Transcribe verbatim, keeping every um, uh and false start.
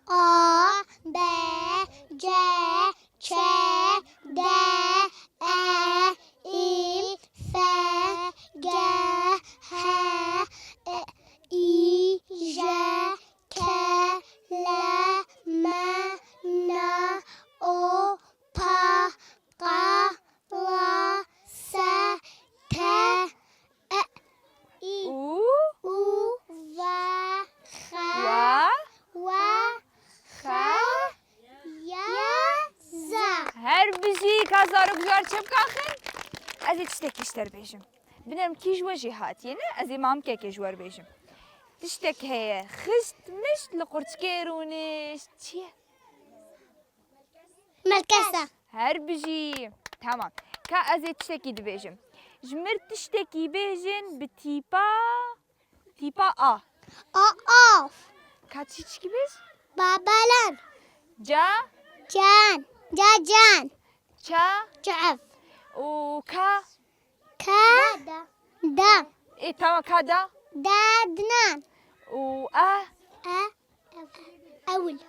A, B, C, Ç, D, E, Î, F, G, H, I, J, K, L, M, N, O, P, Q, L, S, T, E, Î, U, U, V, X, Wa, W, X, X, Y, Z. Her bijî, ka zarok ji we re çepik axin. Ez ê tiştekî ji te re bêjim. Binerim kî ji we jî hatiye, ne? Ez ê mamikekê ji we re bêjim. Tiştek heye, xişt mişt li qurçikê rûnişt. Çi ye? Melkese. Her bijî. Tamam. Ka ez ê tiştekî dibêjim. Ji mir tiştekî bêjin bi tîpa, tîpa A. A, av. Ka çi çikî bêj? Babalan. Ca? Can. Ca, can. Ça? Çev. Û ka? Ka. Da. Ê, tamam, ka da? Da, dinan. Û e? E. Ewil.